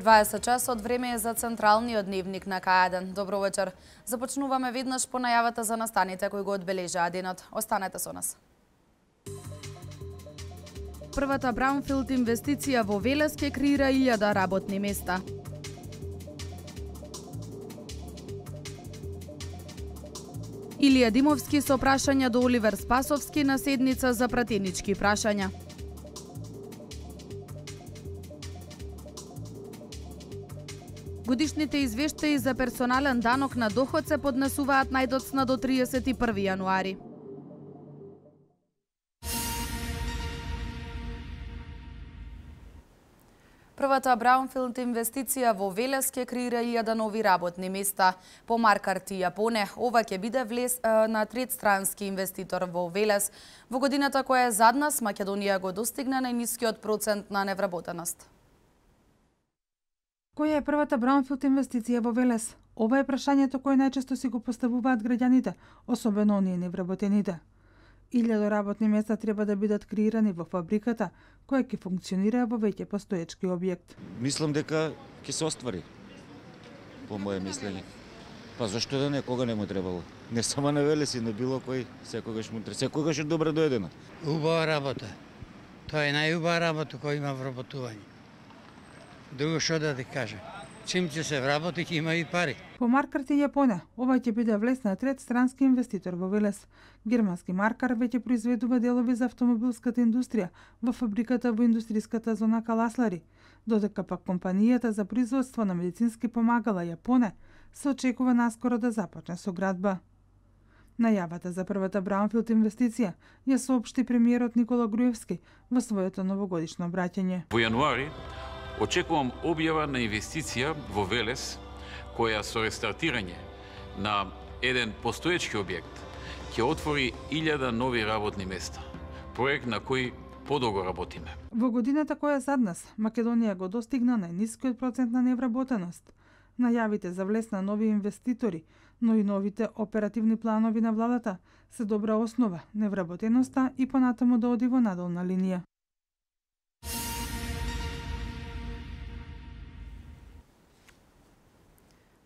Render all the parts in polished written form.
20 часот време е за централниот дневник на К1. Добро вечер. Започнуваме веднаш по најавата за настаните кои го одбележаа денот. Останете со нас. Првата браунфилд инвестиција во Велес ќе креира 1000 работни места. Илија Димовски со прашања до Оливер Спасовски на седница за пратенички прашања. Годишните извештаи за персонален данок на доход се поднесуваат најдоцна до 31 јануари. Првата браунфилд инвестиција во Велес ќе креира 1000 нови работни места. По Маркарти Јапоне, ова ќе биде влез на третстрански инвеститор во Велес. Во годината која е зад нас, Македонија го достигна најнискиот процент на невработеност. Која е првата браунфилд инвестиција во Велес? Ова е прашањето кое најчесто си го поставуваат граѓаните, особено оние невработените. 1000 работни места треба да бидат креирани во фабриката, која ќе функционира во веќе постоечки објект. Мислам дека ќе се оствари, по моје мислење. Па зашто да не, кога не му требало? Не само на Велес и на било кој, секогаш му треба. Секогаш е добро доедено. Убава работа. Тоа е најубава работа која има вработување. Друго што да ти кажа? Чим ќе се вработи, ќе има и пари. По Маркарти Јапоне, ова ќе биде влез на третстрански инвеститор во Велес. Германски Маркар веќе произведува делови за автомобилската индустрија во фабриката во индустријската зона Каласлари, додека пак компанијата за производство на медицински помагала Јапоне се очекува наскоро да започне со градба. Најавата за првата браунфилд инвестиција ја соопшти премиерот Никола Груевски во своето новогодишно обраќање. Во јануари очекувам објава на инвестиција во Велес, која со рестартирање на еден постоечки објект ќе отвори 1000 нови работни места. Проект на кој подолго работиме. Во годината која е зад нас, Македонија го достигна најнискиот процент на невработеност. Најавите за влез на нови инвеститори, но и новите оперативни планови на владата се добра основа невработеноста и понатаму да оди во надолна линија.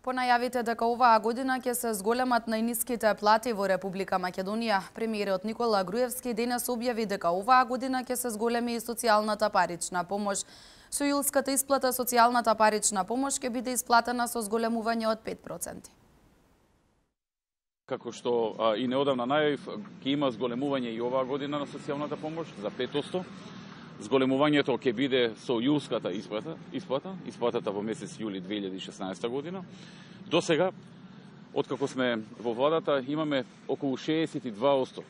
По најавите дека оваа година ќе се зголемат најниските плати во Република Македонија, премиерот Никола Груевски денес објави дека оваа година ќе се зголеми и социјалната парична помош. Со јулската исплата социјалната парична помош ќе биде исплатена со зголемување од 5%. Како што и неодамна најавив, ќе има зголемување и оваа година на социјалната помош за 5%. Зголемувањето ќе биде со јулската исплатата во месец јули 2016 година. До сега, откако сме во владата, имаме околу 62%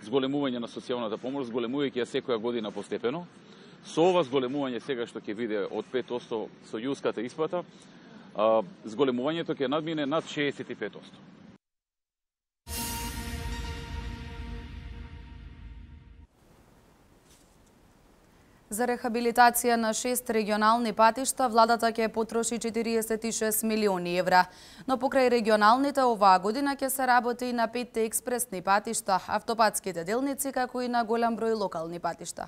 зголемување на социјалната помош, зголемувајќи ја секоја година постепено. Со ова зголемување сега што ќе биде од 5% со јулската исплата, зголемувањето ќе надмине над 65%. За рехабилитација на 6 регионални патишта, владата ќе потроши 46 милиони евра. Но покрај регионалните оваа година ќе се работи и на 5 експресни патишта, автопатските делници, како и на голем број локални патишта.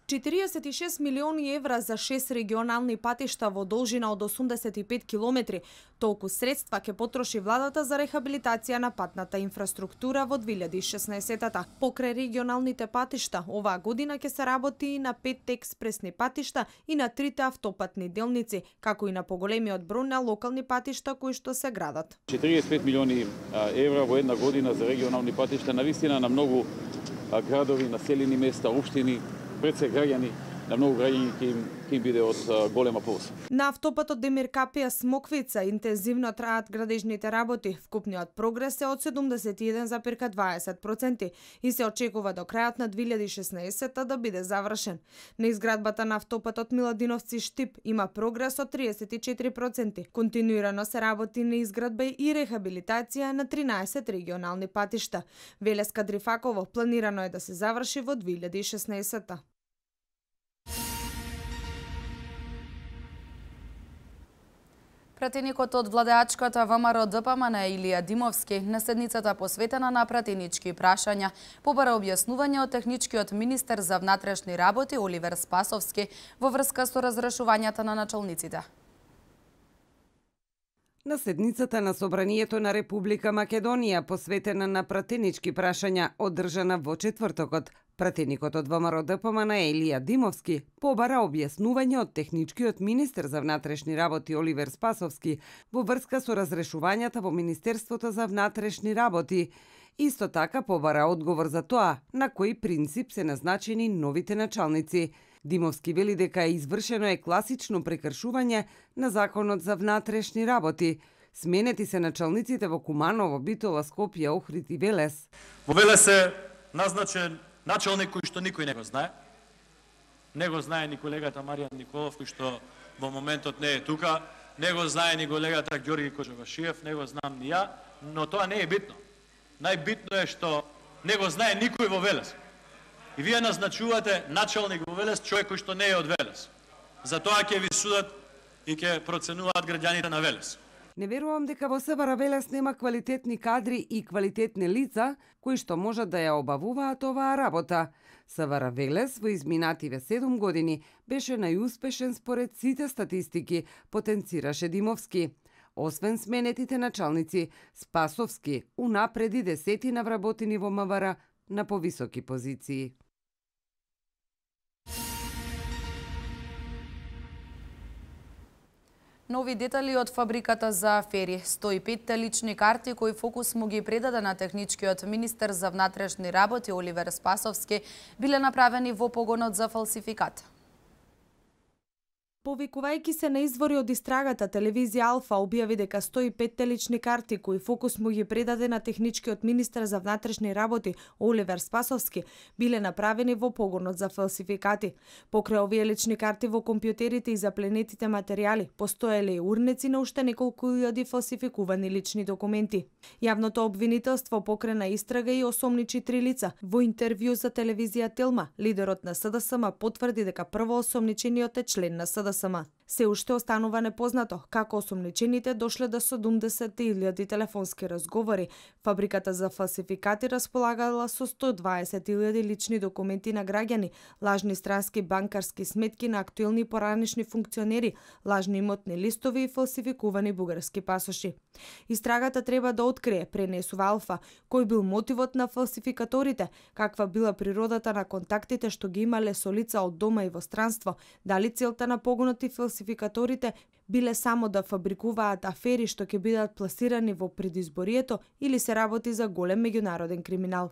46 милиони евра за 6 регионални патишта во должина од 85 километри. Толку средства ќе потроши владата за рехабилитација на патната инфраструктура во 2016-та. Покрај регионалните патишта, оваа година ќе се работи и на 5 експресни патишта и на 3 автопатни делници, како и на поголемиот број на локални патишта кои што се градат. 45 милиони евра во една година за регионални патишта, навистина на многу градови, населени места, општини, пред се граѓани, на многу граѓани ќе им биде од голема полза. На автопатот Демир Капија Смоквица интензивно траат градежните работи. Вкупниот прогрес е од 71,20% и се очекува до крајот на 2016 да биде завршен. На изградбата на автопатот Миладиновци Штип има прогрес од 34%. Континуирано се работи на изградба и рехабилитација на 13 регионални патишта. Велес Кадрифаково планирано е да се заврши во 2016. Пратеникот од владеачката ВМРО ДПМН Илија Димовски на седницата посветена на пратенички прашања побара објаснување од техничкиот министер за внатрешни работи Оливер Спасовски во врска со разрешувањата на началниците. На седницата на Собранието на Република Македонија, посветена на пратенички прашања, одржана во четвртокот, пратеникот од ВМРО ДПМН Илија Димовски побара објаснување од техничкиот министер за внатрешни работи Оливер Спасовски во врска со разрешувањата во Министерството за внатрешни работи. Исто така побара одговор за тоа на кој принцип се назначени новите началници. Димовски вели дека извршено класично прекршување на Законот за внатрешни работи. Сменети се началниците во Куманово, Битола, Скопје, Охрид и Велес. Во Велес е назначен началник кој што никој не го знае. Не го знае ни колегата Маријан Николов, кој што во моментот не е тука. Не го знае ни колегата Ѓорги Коџавашиев, не го знам ни ја, но тоа не е битно. Најбитно е што не го знае никој во Велес. И вие назначувате началник во Велес, човек кој што не е од Велес. За тоа ќе ви судат и ќе проценуваат граѓаните на Велес. Не верувам дека во СВР Велес нема квалитетни кадри и квалитетни лица кои што можат да ја обавуваат оваа работа. СВР Велес во изминативе 7 години беше најуспешен според сите статистики, потенцираше Димовски. Освен сменетите началници, Спасовски унапреди десетина вработени во МВР на повисоки позиции. Нови детали од фабриката за афери. 105 лични карти кои Фокус му ги предаде на техничкиот министер за внатрешни работи Оливер Спасовски биле направени во погонот за фалсификат. Повикувајќи се на извори од истрагата, телевизија Алфа објави дека 105 лични карти кои Фокус му ги предаде на техничкиот министер за внатрешни работи Оливер Спасовски биле направени во погонот за фалсификати. Покрај овие лични карти во компјутерите и запленетите материјали постоеле и урнеци на уште неколку илјади фалсификувани лични документи. Јавното обвинителство покрена истрага и осомничи 3 лица. Во интервју за телевизија Телма, лидерот на СДСМ потврди дека прво осомничениот е член на СДСМ. Се уште останува непознато како осомничените дошле до 70.000 телефонски разговори. Фабриката за фалсификати располагала со 120.000 лични документи на граѓани, лажни странски банкарски сметки на актуелни поранешни функционери, лажни имотни листови и фалсификувани бугарски пасоши. Истрагата треба да открие, пренесува Алфа, кој бил мотивот на фалсификаторите, каква била природата на контактите што ги имале со лица од дома и во странство, дали целта на погонот и фалсификаторите биле само да фабрикуваат афери што ќе бидат пласирани во предизборието или се работи за голем меѓународен криминал.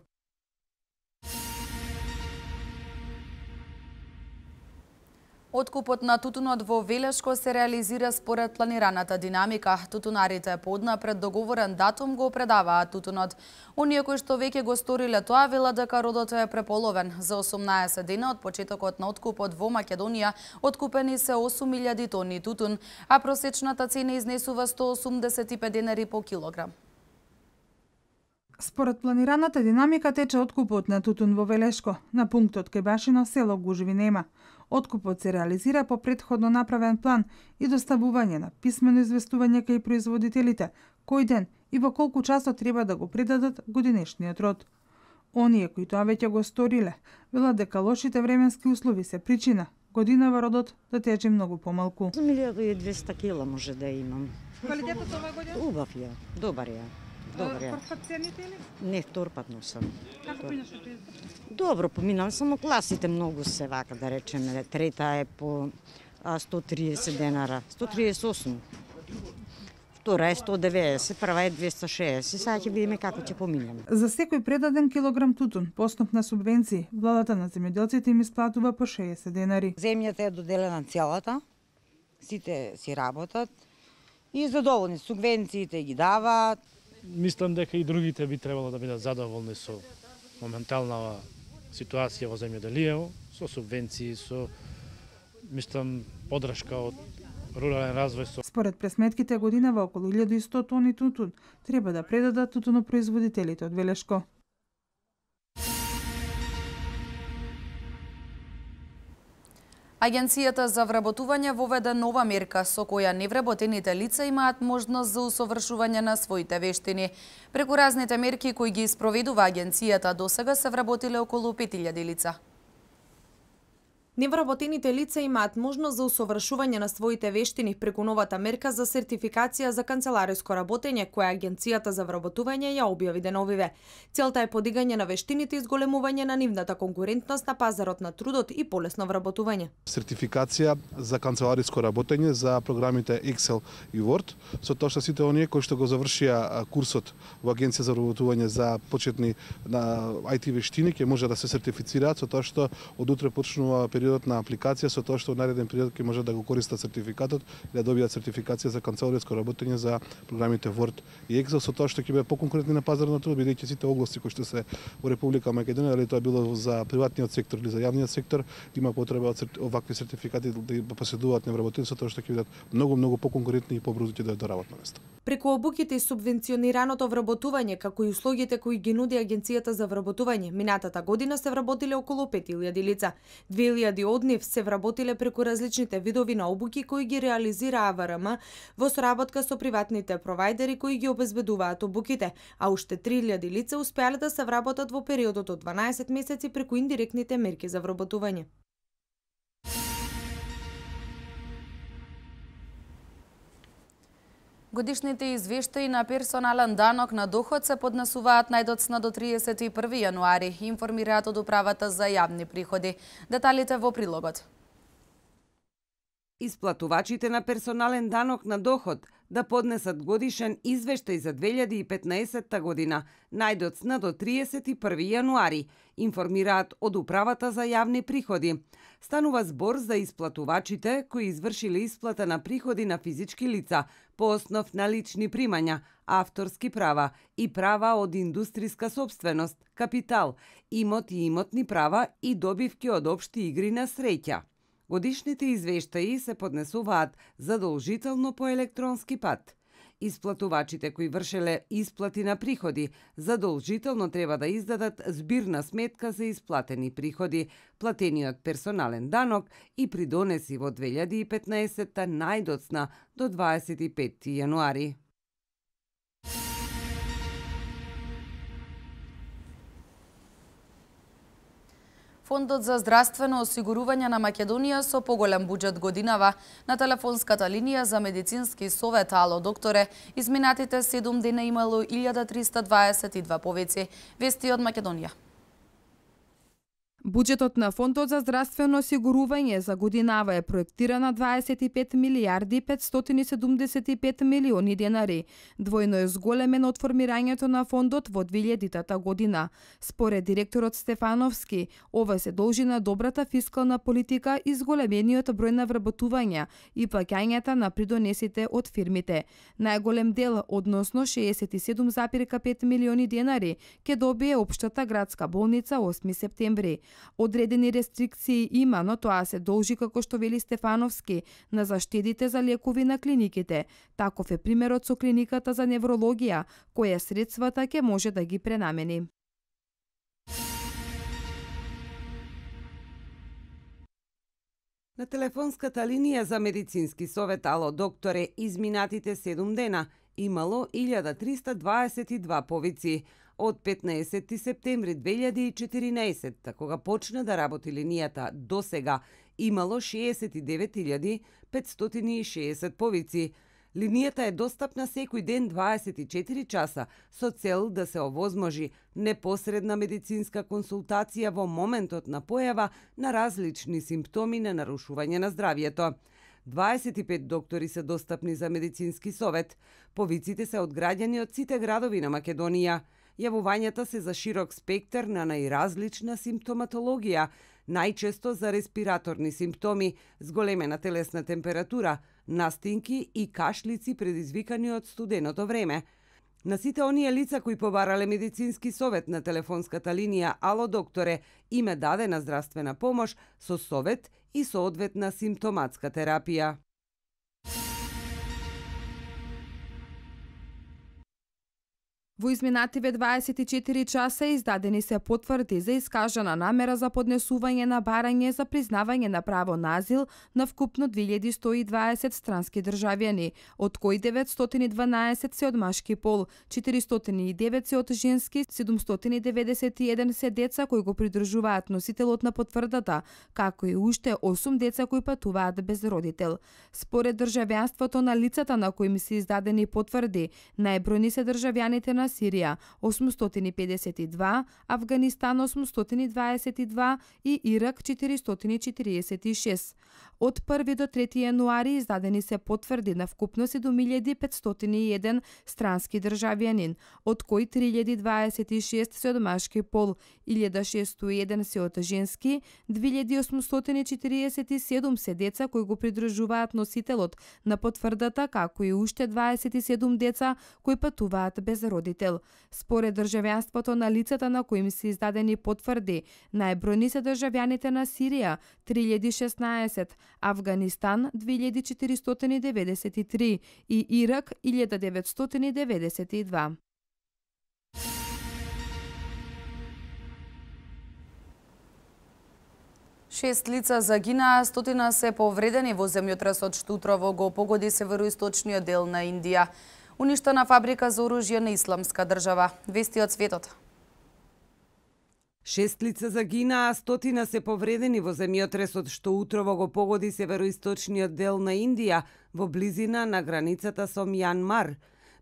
Откупот на тутунот во Велешко се реализира според планираната динамика. Тутунарите подна пред договорен датум го предаваат тутунот. Оние кои што веќе го сториле тоа велат дека родот е преполовен. За 18 дена од почетокот на откупот во Македонија откупени се 8.000 тони тутун, а просечната цена изнесува 185 денари по килограм. Според планираната динамика тече откупот на тутун во Велешко. На пунктот кај Башино село Гужви нема. Откупот се реализира по претходно направен план и доставување на писмено известување кај производителите, кој ден и во колку часот треба да го предадат годинешниот род. Оние кои тоа веќе го сториле, велат дека лошите временски услови се причина годинава родот да тече многу помалку. 1200 кила може да имам. Квалитетот оваа година? Убав ја, добар ја. Вторпат цените или? Не, вторпат носам. Како поминаш пред? Добро, поминам само класите многу се вака да речеме. Трета е по 130 денара, 138. Втора е 190, прва е 260. Сега ќе видиме како ќе поминеме. За секој предаден килограм тутун по основ на субвенции, владата на земјоделците им исплатува по 60 денари. Земјата е доделена целата, сите си работат и задоволни, субвенциите ги даваат. Мислам дека и другите би требало да бидат задоволни со моментална ситуација во земјоделието, со субвенции, со мислам подршка од рурален развој. Според пресметките годинава околу 1100 тони тутун треба да предадат тутунопроизводителите од Велешко. А Агенцијата за вработување воведе нова мерка со која невработените лица имаат можност за усовршување на своите вештини. Преку разните мерки кои ги спроведува агенцијата, досега се вработиле околу 5000 лица. Невработените лица имаат можност за усовршување на своите вештини преку новата мерка за сертификација за канцелариско работење, која Агенцијата за вработување ја објави деновиве. Целта е подигање на вештините и зголемување на нивната конкурентност на пазарот на трудот и полесно вработување. Сертификација за канцелариско работење за програмите Excel и Word, со тоа што сите оние кои што го завршија курсот во Агенција за вработување за почетни на IT вештини ќе може да се сертифицираат, со тоа што од утре почнува периодот на апликација, со тоа што во нареден период ќе може да го користат сертификатот и да добијат сертификација за канцелариско работење за програмите Word и Excel, со тоа што ќе бидат поконкурентни на пазарот на труд, бидејќи сите области кои што се во Република Македонија, дали тоа било за приватниот сектор или за јавниот сектор, има потреба од овакви сертификати да поседуваат невработени, со тоа што ќе бидат многу поконкурентни и побрзо ќе дојдат до работно место. Преку обуките и субвенционираното вработување, како и услугите кои ги нуди Агенцијата за вработување, минатата година се вработиле околу 5000 лица. 2000 од нив се вработиле преку различните видови на обуки кои ги реализира АВРМ во соработка со приватните провајдери кои ги обезбедуваат обуките, а уште 3000 лица успеале да се вработат во периодот од 12 месеци преку индиректните мерки за вработување. Годишните извештаи на персонален данок на доход се поднесуваат најдоцна до 31 јануари, информираат од Управата за јавни приходи. Деталите во прилогот. Исплатувачите на персонален данок на доход да поднесат годишен извештај за 2015 година, најдоцна до 31 јануари, информираат од Управата за јавни приходи. Станува збор за исплатувачите кои извршиле исплата на приходи на физички лица по основ на лични примања, авторски права и права од индустријска сопственост, капитал, имот и имотни права и добивки од општи игри на среќа. Годишните извештаи се поднесуваат задолжително по електронски пат. Исплатувачите кои вршеле исплати на приходи задолжително треба да издадат збирна сметка за исплатени приходи, платениот персонален данок и придонеси во 2015 најдоцна до 25 јануари. Фондот за здравствено осигурување на Македонија со поголем буџет годинава на телефонската линија за медицински совет Ало докторе, изминатите 7 дена имало 1322 повици. Вести од Македонија. Буџетот на Фондот за здравствено осигурување за годинава е проектиран на 25 милијарди 575 милиони денари. Двојно е зголемен од формирањето на фондот во 2000 година. Според директорот Стефановски, ова се должи на добрата фискална политика и зголемениот број на вработувања и плаќањата на придонесите од фирмите. Најголем дел, односно 67,5 милиони денари, ќе добие општата градска болница 8 септември. Одредени рестрикции има, но тоа се должи, како што вели Стефановски, на заштедите за лекови на клиниките. Таков е примерот со клиниката за неврологија, која средствата ќе може да ги пренамени. На телефонската линија за медицински совет Ало докторе изминатите 7 дена имало 1322 повици. Од 15 септември 2014, кога почна да работи линијата, до сега имало 69.560 повици. Линијата е достапна секој ден 24 часа со цел да се овозможи непосредна медицинска консултација во моментот на појава на различни симптоми на нарушување на здравјето. 25 доктори се достапни за медицински совет. Повиците се од граѓани од сите градови на Македонија. Јавувањата се за широк спектар на најразлична симптоматологија, најчесто за респираторни симптоми, зголемена телесна температура, настинки и кашлици предизвикани од студеното време. На сите оние лица кои побарале медицински совет на телефонската линија Ало докторе им е дадена здравствена помош со совет и соодветна симптоматска терапија. Во изминативе 24 часа издадени се потврди за искажана намера за поднесување на барање за признавање на право на азил на вкупно 2120 странски државјани, од кои 912 се од машки пол, 409 се од женски, 791 се деца кои го придржуваат носителот на потврдата, како и уште 8 деца кои патуваат без родител. Според државјанството на лицата на кои им се издадени потврди, најбројни се државјаните на Сирија 852, Авганистан 822 и Ирак 446. Од 1 до 3 јануари издадени се потврди на вкупно 7501 странски државјанин, од кои 3026 се од машки пол, 1601 се од женски, 2847 се деца кои го придржуваат носителот на потврдата, како и уште 27 деца кои патуваат без родител. Според државјанството на лицата на кои им се издадени потврди, најбројни се државјаните на Сирија 3016, Авганистан 2493 и Ирак 1992. Шест лица загинаа, стотина се повредени во земјотресот што утрово го погоди североисточниот дел на Индија. Уништена фабрика за оружје на Исламска држава. Вести од светот. 6 лица загинаа, стотина се повредени во земјотресот што утрово го погоди североисточниот дел на Индија во близина на границата со Мјанмар.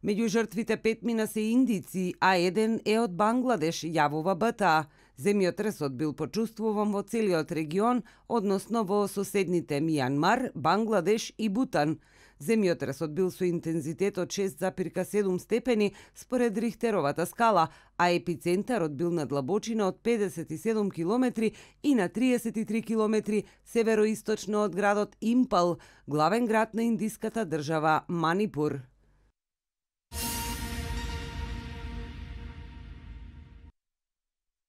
Меѓу жртвите 5 се индици, а еден е од Бангладеш, јавува БТА. Земјотресот бил почувствуван во целиот регион, односно во соседните Мјанмар, Бангладеш и Бутан. Земјотресот бил со интензитет од 6,7 степени според Рихтеровата скала, а епицентарот бил на длабочина од 57 километри и на 33 километри североисточно од градот Импал, главен град на индиската држава Манипур.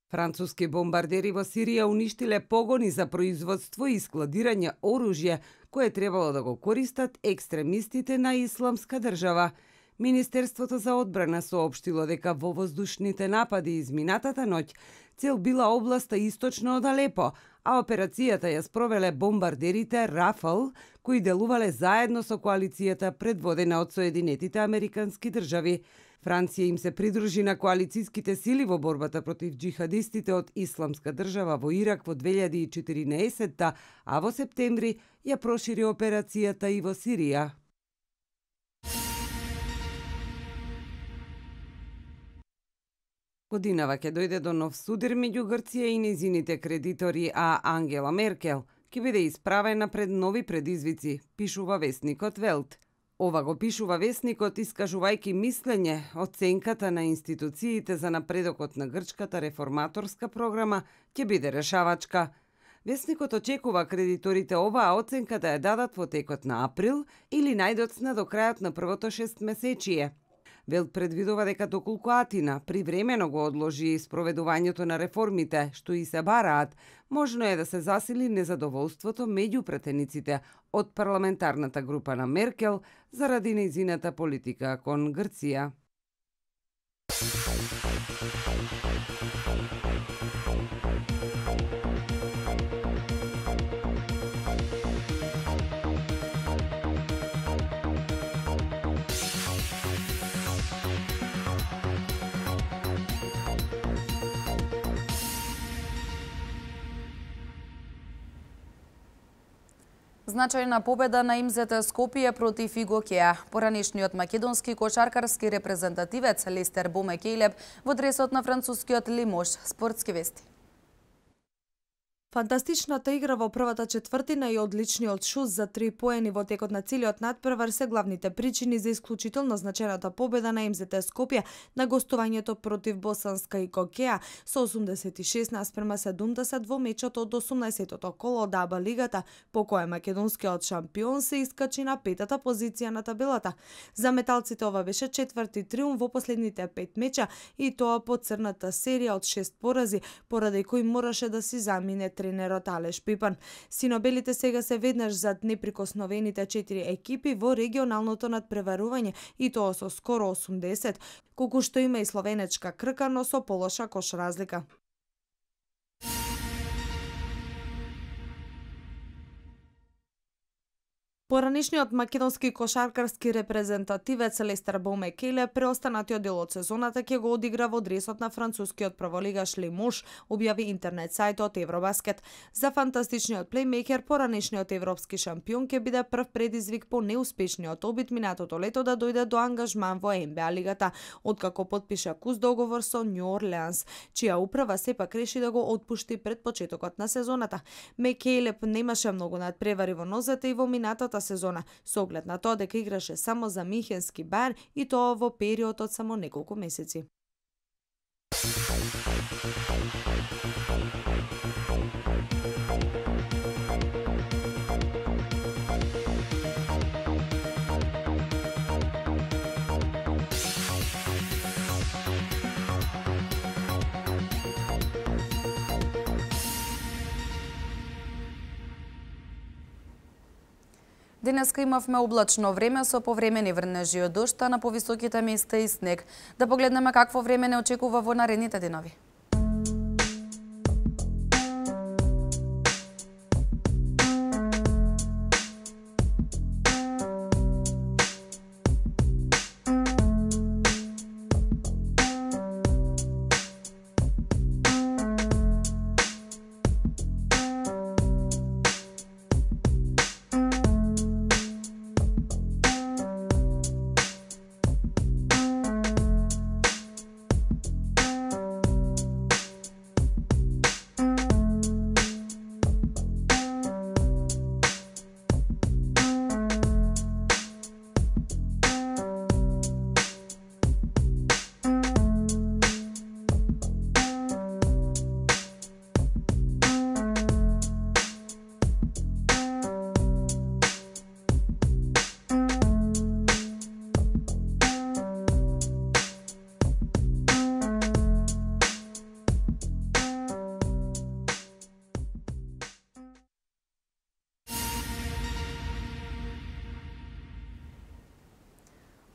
Француски бомбардери во Сирија уништиле погони за производство и складирање оружје кое требало да го користат екстремистите на Исламска држава. Министерството за одбрана соопштило дека во воздушните напади изминатата ноќ цел била областа источно од Алепо, а операцијата ја спровеле бомбардерите Рафал, кои делувале заедно со коалицијата предводена од Соединетите Американски држави. Франција им се придружи на коалициските сили во борбата против џихадистите од Исламска држава во Ирак во 2014, а во септември ја прошири операцијата и во Сирија. Годинава ќе дојде до нов судир меѓу Грција и незините кредитори, а Ангела Меркел ќе биде исправена пред нови предизвици, пишува весникот Велт. Ова го пишува весникот искажувајќи мислење оценката на институциите за напредокот на грчката реформаторска програма ќе биде решавачка. Весникот очекува кредиторите оваа оценка да ја дадат во текот на април или најдоцна до крајот на првото 6 месечие. Велт предвидува дека доколку Атина привремено го одложи спроведувањето на реформите што и се бараат, можно е да се засили незадоволството меѓу претениците од парламентарната група на Меркел заради нејзината политика кон Грција. Значајна победа на МЗТ Скопје против Игокеа. Поранешниот македонски кошаркарски репрезентативец Лестер Бомекејлеб во дресот на францускиот Лимош. Спортски вести. Фантастичната игра во првата четвртина и одличниот шут за 3 поени во текот на целиот надпревар се главните причини за исклучително значајната победа на МЗТ Скопје на гостувањето против Босанска Игокеа со 86:70 во мечот од 18-тото коло од АБА лигата, по која македонскиот шампион се искачи на 5-та позиција на табелата. За металците ова беше четврти триумф во последните 5 меча и тоа по црната серија од 6 порази, поради кои мораше да си замине тренерот Алеш Пипан. Синобелите сега се веднаш зад неприкосновените 4 екипи во регионалното надпреварување и тоа со скоро 80, колку што има и словенечка крка, но со полоша кош разлика. Поранишниот македонски кошаркарски репрезентативец Лестер Боумекеле преостанатиот дел од сезоната ќе го одигра во дресот на францускиот прволигаш Лимуш, објави интернет сајтот Евробаскет. За фантастичниот плеймейкер, поранишниот европски шампион ќе биде прв предизвик по неуспешниот обид минатото лето да дојде до ангажман во НБА лигата, откако потпиша куз договор со Нью Орлеанс, чија управа сепак реши да го отпушти пред почетокот на сезоната. Мекеле немаше многу надпревари во нозете и во минатата сезона, со оглед на тоа дека играше само за Михенски Бар и тоа во период од само неколку месеци. Денеска имавме облачно време со повремени врнежи од дожд, а на повисоките места и снег. Да погледнеме какво време не очекува во наредните денови.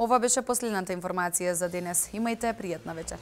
Ова беше последната информација за денес. Имајте пријатна вечер.